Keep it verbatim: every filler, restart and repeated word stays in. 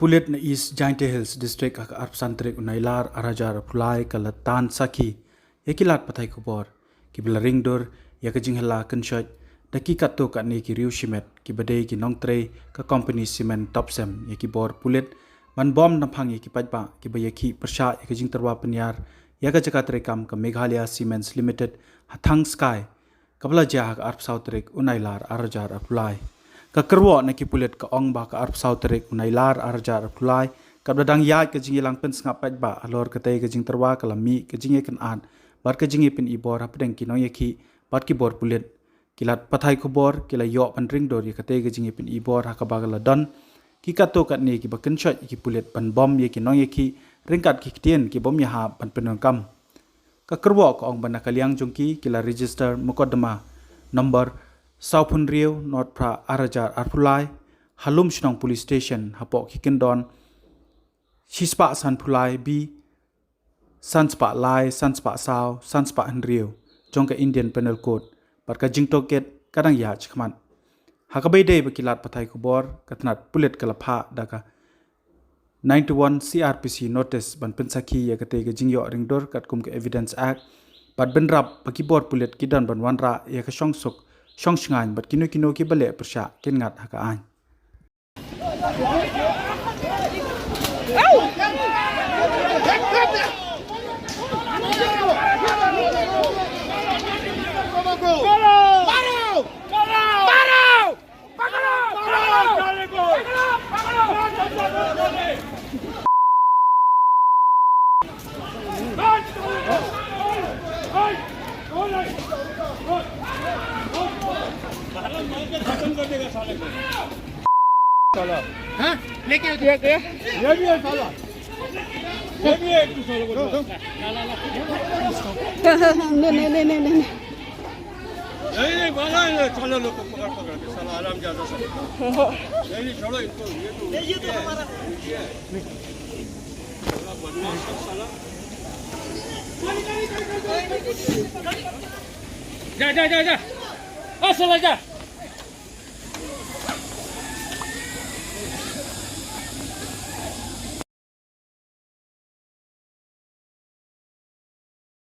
Pulit na East Jaintia Hills District ha ka arphew san tarik u Nailar arhajar arphew lai ka la tan sakhi ïa ki lad pathai khubor kiba la ring dur ïa ka jinghylla kynshoit da ki katto katne ki riew shimet kiba dei ki nongtrei ka kompani simen Topcem ïa ki bor pulit ban bom naphang ïa ki paidbah kiba ïakhih pyrshah ïa ka jingtyrwa pynïar ïa ka jaka treikam ka Meghalaya Cements Limited ha Thang Sky, kaba la jia ha ka arphew saw tarik u Nailar arhajar arphew lai. Ka kyrwoh na ki pulit ka ong ba ka arphew saw tarik u Nailar arhajar arphew lai, kaba la dang ïaid ka jingïalang pynsngap paidbah halor katei ka jingtyrwa ka la mih ka jingïakynad bad ka jingïapynibor hapdeng ki nongïakhih bad ki bor pulit. Ki lad pathai khubor ki la ïoh ban ring dur ïa katei ka jingïapynibor ha kaba ka la don ki katto katne kiba kynshoit ïa ki pulit ban bom ïa ki nongïakhih ryngkat ki ktien ki bym ïahap ban pyndonkam. Ka kyrwoh ka ong ba na ka liang jong ki ki la register mukotduma nombor saw phew hynriew nod phra arhajar arphew lai ha Lumshnong Police Station hapoh ki kyndon shispah sanphew lai B, sanspah lai, sanspah saw, sanspah hynriew jong ka Indian Penal Code bad ka jingtohkit ka dang ïaid shakhmat. Ha kaba ïadei bad ki lad pathai khubor, ka tnat pulit ka la phah da ka ninety-one C R P C notice ban pynsakhi ïa katei ka jingïoh ring dur katkum ka Evidence Act bad bynrap ba ki bor pulit ki don ban wanrah ïa ka shongsuk shongshngaiñ bad kino kino kiba leh pyrshah kin ngat ha ka aiñ. हाँ, लेके आओ। ये भी है साला। ये भी है एक दूसरे को। नहीं, नहीं, नहीं, नहीं, नहीं। नहीं, नहीं, बड़ा है, साला लोग को पकड़, पकड़ के, साला आराम ज्यादा साला। नहीं, नहीं, छोड़ो इनको, ये तो, ये तो हमारा। जा, जा, जा, जा। आ, साला जा।